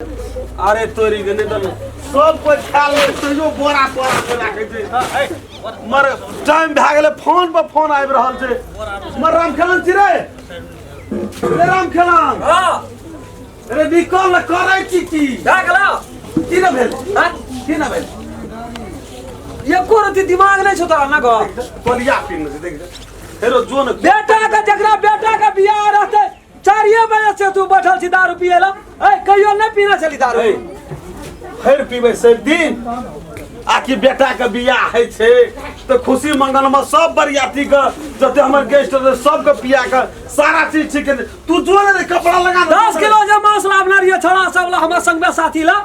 अरे तोरी के नहीं तो सब कोई खा ले तैयो बोरा तोरा के राखै छै। मर टाइम भए गेलै, फोन पर फोन आबि रहल छै। मर राम खेलन छी रे, रे राम खेलन। हाँ। रे निकल न, करै छी की? भए गेलौ? की न भेल? हाँ? की न भेल? एको रति दिमाग नहि छौ तोरा न गो। तोलिया पीने छै, देख हेरो जो न। बेटा के जकरा बेटा के बियाह रहतै 4 बजे से तू बैठल छी दारू पिए ला। ए कहियो नहि पीने छली दारू। ए, फेर पीबै सब दिन आ कि बेटा के बियाह होइ छै तऽ खुशी मंगल में सब बरियाती के जते हमर गेस्ट रहतै सबके पिया के सारा चीज ठीक है। तू जो ने रे कपड़ा लगा दे। 10 किलो जे मांस लाबने रहियै छोड़ा सब ला हमर संगमे साथी ला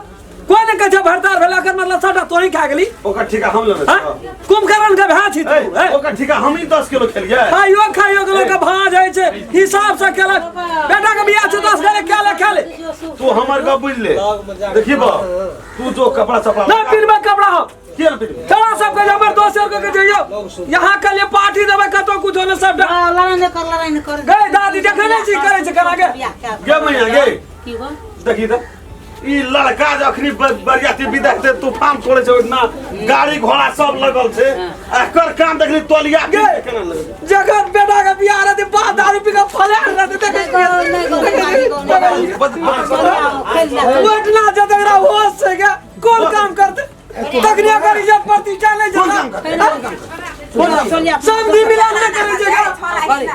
कोई नहीं कहै छै भरतार भेला, एकर मतलब सबटा तोही खा गेली। ओकर ठीका हम लेने हाँ? छियौ। कुंभकर्ण के भाय छी तू। ए, ए? ओकर ठीका हम ही 10 किलो खेलियै। खाइयो खाइयो के लोक के भाँज होइ छै, हिसाब से केलक। बेटा के बियाह छै 10 किलो खा ले, खा ले। तू हमर गप बुझि ले, देखी बा तू जो कपड़ा सपड़ा नहीं पिनबै कपड़ा हम। किया ने पिनबै? छोड़ा सब के हमर दोस्त के कहै छै, यौ यहाँ के लिए पार्टी देबै कतौ कुछो ने सबटा। हाँ, लड़ाई नहीं कर, लड़ाई नहीं कर। गई दादी देखै नहि छी करै छै केना के। बियाह कए गे मैया गे। की हो? देखी तऽ ई लड़का जे अखनी बरियाती विदा हेतै तूफान तोड़े छै, ओहिना गाड़ी घोड़ा सब लगल छै। आ एकर काम देखली तोलिया के केना लगल छै। जखन बेटा के बियाह रहतै बाप दारू पी के फलार रहतै, देखै नहीं करो, नहीं करो, नहीं करो, नहीं करो। बस- खेल जा। ओहिठिना जतकरा होश छै गे कोन काम करतै तखने एकर इज्जत प्रतिष्ठा नहि कोन छै। काम करतै? समधि मिलान नहि करै छै गे।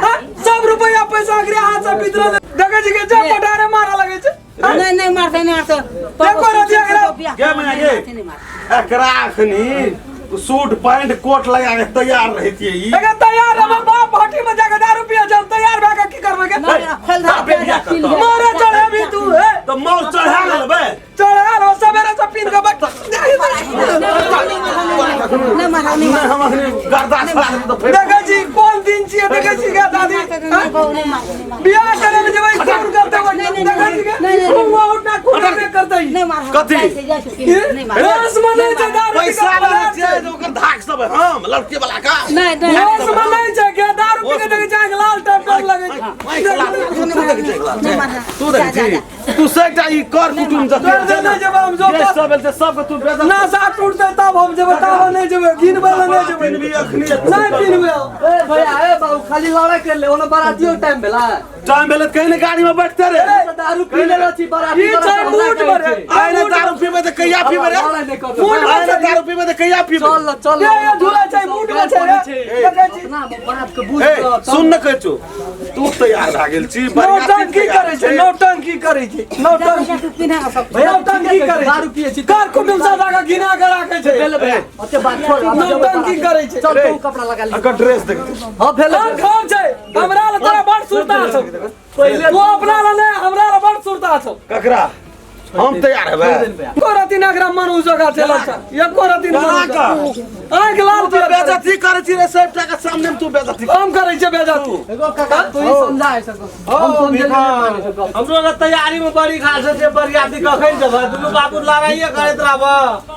हाँ? सब रुपैया पैसा एकरे हाथ से बितरल देखै छी के जब पटारे मारऽ लगै छै। नहीं नहीं मारते, नहीं मारते। देखो रतिया एकरा। गे मैया गे। नहीं मारते। एकरा अखनी सूट पैंट कोट लगा के तैयार रहतियै ई। एकर तैयार रहबै बाप भट्टी में जाके दारू पिए चल तैयार भए के की करबै गे? नहीं, खोल दे, बापे बियाह करतौ। मारे चढ़ेबी तू हे। तऽ मौज चढ़ा लेबै। चढ़ाल हो सवेरे से पीन के बैठ। नहीं मारा, नहीं नहि मारा। हम अखनी गर्दा छड़ा देबै तऽ फेर देखै छी कोन दिन छियै, देखै छी गे दादी? नहीं हाँ? बहू, नहीं मारा, नहीं मारा। बियाह करे ले जेबै कोन करतै? देखै छी गे नहीं, नहीं, कुआं उठना कुआं में करतै। नहीं मारा। कथी? जाइ छै, जाइ छै, नहीं मारा। होश में नहि छै दारू पी के पैसा वाला फलार छै छै। जे ओकर धाक सब है, हम लड़के वाला का। नहीं नहीं होश में नहि छै गे दारू पी के देखै छै आँखि लाल टप टप लगै छै। आँखि लाल, तू देखै छै लाल नहीं मारा। तू देखै छी तू सबटा ई कर कुटुम जते कर दे, नहि जेबै हम जो जे सब एल छै सबके तू बेइज्जत नशा टूटतै तब हम जेबै, तब हम नहि जेबै गिनबै लए नहि जेबै। पिनबी अखनी। नहि पिनबै। ए भैया, ए बाबू, खाली लड़ाई कर ले, ओना बरातियो टाइम भेला। टाइम भेलै तऽ कहीं ने गाड़ी में बैठते रे। दारू पी लेले छी बराती। ई छै मूड पर आइ ने दारू पीबै तऽ कहिया पीबै रे? लड़ाई नहीं कर। मूड आइ ने दारू पीबै तऽ कहिया पीबै? चल चल। ये ये झूला छै मूड में छै रे। देखै छी। अपना बाप के बुझ ए कऽ सुन न कहै छौ तू तैयार भए गेल छी बरियाती नौटंकी तैयार करै छै, नौटंकी करै छै, नौटंकी। तू पिन्हा सब। भैया नौटंकी करै छै। दारू पिए छी। कर कुटुम सब जाके घिना के राखै छै। भेल भैया, ओते बात छोड़, आब जेबै नौटंकी बाराती। करै छै। चल तू कपड़ा लगा ली। एकर ड्रेस देख। हाँ भेल। हम खाम छै हमरा लए तोरा बड़ सुरता छौ। पहिले तू अपना लए नहि हमरा लए बड़ सुरता छौ। ककरा हम तैयार हेबै? एको रति ना एकरा मन उजगा छै लच्छा एको रति ना। कना कऽ? आँखि लाल तू तऽ बेइज्जती करै छी रे, सबटा के सामने में तू बेइज्जती। हम करै छियै बेइज्जती? एगो काका तू ही समझा सको, हम समझे नहीं माने सको। हमरो लग तैयारी में बड़ी खास छै, बरियाती कखन जेबै? दुनू बाबू लड़ाइए करैत रहब।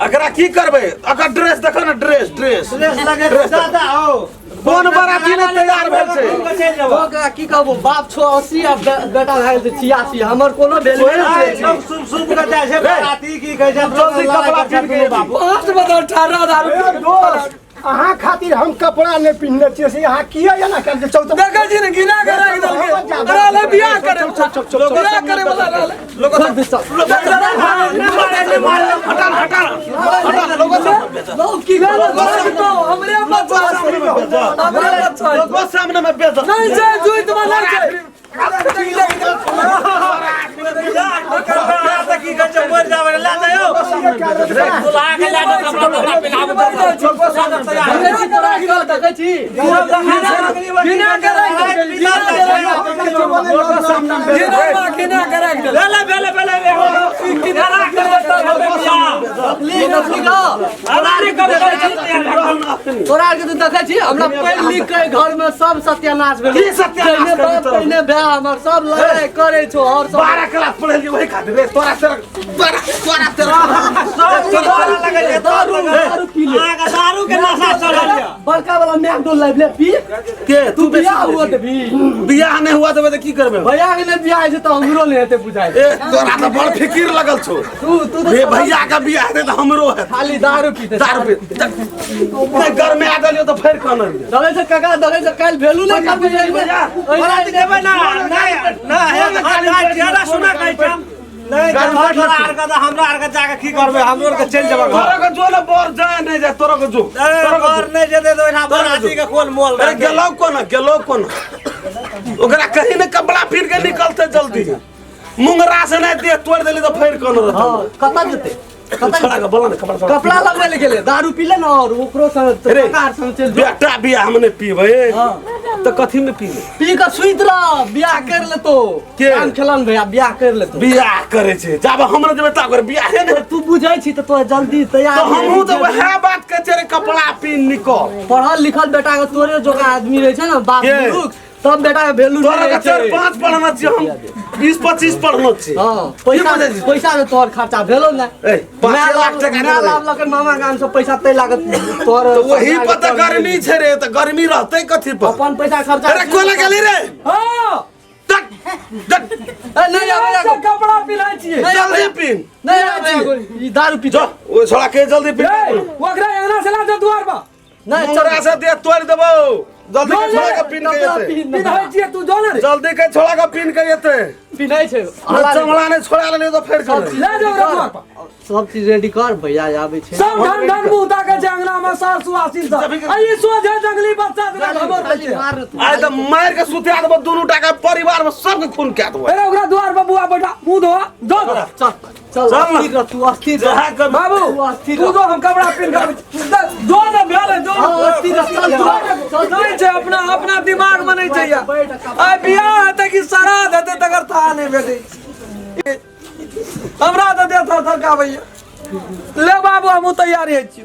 एकरा की करबै? एकर ड्रेस देखो ने, ड्रेस ड्रेस ड्रेस लगे दादा हो। कोन बराती ने तैयार भेल छै? चलि जेबै। ओ काका की कहबो, बाप छो 80 आ बेटा भए गेल छै 86, हमर कोनो वैल्यू नहि छै। सब सुप सुप के जाइ छै बराती, की कहै छै? जल्दी कपड़ा पीन के बाबू। 5 बदल ठाढ़ा दारू पी के। दोस्त, अहाँ खातिर हम कपड़ा नहि पिन्हने छियै से अहाँ किया एना करै छियै? चल। देखै छी ने घिना के राखि देलकै, रहलै बियाह करे बियाह करे वाला रहलै। लोगो सब हटा हटा हटा, लोगो सब लोग की कहबो? हमरे बच्चा सामने में बेइज्जत। हमरे बच्चा लोगो सामने में बेइज्जत। नहीं छै जुइत में नहीं छै। की कहै छै, मरि जाबै लए जायौ दुल्हा के लए जाउ, कपड़ा तपड़ा पिन्हाबू। देखै छी तोरा के, देखै छी। घिना के राखि देलकै, घिना के राखि देलकै। लोगो सामने में बेइज्जत। घिना घिना के राखि देलकै। भेले भेले भेले लिख लिख। तोरा आरके तऽ देखै छी हमरा पढ़ि लिख के घर में सब सत्यानाश भेल। की सत्यानाश पहिने करबी बाप तोरा? पहिने भाय, हमर सब लड़ाई करै छौ और सब। 12 क्लास पढ़ेलियै वही खातिर रे तोरा तेरा। तोरा तोरा तेरा सब लगल ये दारू दारू पी ले अहाँके दारू के नशा चढ़ल ये बड़का वाला मैकडोल लाइव ले पी के तू बियाह हुआ ते भी बियाह नहि हुआ देबै तऽ की करबै भैया के नहि बियाह होइ छै तऽ हमरो नहि हेतै बुझाइ ए तोरा तऽ बड़ फिकिर लगल छौ तू तू रे तऽ भैया के बियाह हेतै तऽ हमरो हेतै खाली दारू पीते दारू पी नहि गरमे आ गेलियौ तऽ फेर कानल देखै छै काका देखै छै काल्हि भेलू नहि करबै बराती देबै ना नहि नहि ज्यादा सुना कहै छै नहि हमरा आर के हमरा आर के जाके की करबै हमरो आर के चलि जेबै घर तोरा के जो ने बर जाय नहि जाय तोरा के जो तोरा के घर नहि जेतै तऽ ओहिठाम बराती के कोन मोल अरे गेलौ कोना गेलौ कोना ओकरा कहीं ने कपड़ा फिर के निकलते जल्दी मुंगरा से नहीं देह तोड़ देली तो फेर कोन रहत हँ कतऽ जेतै छोड़ा के बोला ने कपड़ा छोड़ा। कपड़ा लगबै लए गेलै दारू पी ले ने और ओकरो संग रे। काका आर संग चलि जो बेटा बियाह हम नहीं पीबै तो कथी में पीबै पी कऽ सुति रह बियाह कर लेतो के? राम खेलन भैया बियाह कर लेतो बियाह करे छै जाब हमरा जेबै ता ओकर बियाहे नहि तू बुझै छी तऽ तोरा जल्दी तैयार तो हमहूँ तऽ वएह बात कहै छियै रे कपड़ा पीन निकल पढ़ल लिखल बेटा के तोरे जोगा आदमी रहै छै ने बाप के? बुजुर्ग तब बेटा के वैल्यू तोरा नहि के रहै चार छै पाँच पढ़ना छियै हम 20 25 पढ़ना छियै हँ पैसा की बुझै छी? पैसा से तोहर खर्चा भेलो ने ए, 5 लाख टका माय देबै। लाभ लकर मामा गाम से पैसा तै लागत तोहर तऽ वही पर तऽ गर्मी छै रे तऽ गर्मी रहतै कथी पर अपन पैसा खर्चा अरे कोला गेली रे हाँ डट डट ए, नहीं आबै से कपड़ा पिन्है छियै नहीं जल्दी पीन नहीं आबै ई दारू पी जो ओ छोड़ा के जल्दी पीन ए ओकरा अंगना से ला दे द्वार पर नहीं चल मुंगरा से देह तोड़ देबौ जल्दी के छोड़ा के पीन के कपड़ा एतै पीन पिन्है छियै तू जो ने रे जल्दी के छोड़ा के पीन के एतै पिन्है छै चमड़ा नहि छोड़ा लेलियै तऽ फेर कर ले जाओ रे द्वार पर सब चीज रेडी कर भैया आबै छै सब धन धन मुंह ताके छै अंगना में सास सुहासिन सब आ ई सोझे जंगली बच्चा जेना खबर दै छै मार तू आइ तऽ मारि के सुता देबौ दुनू टा के परिवार में सबके खून कए देबौ अरे ओकरा द्वार पर बुआ बैठा मुंह धो जो चल चल चल ना। अस्थिर रह तू अस्थिर रह जहाँ कभी बाबू तू अस्थिर तू रह जो हम कपड़ा पिन्ह के जो ने भेल जो हाँ, अस्थिर रह चल तू चल नहीं छै अपना अपना दिमाग में नहीं छै आइ बियाह हेतै कि श्राद्ध हेतै तकर था नहि भेटै छै। हमरा तऽ देह थर थर काबैया ले बाबू हमहूँ तैयारी होइ छी।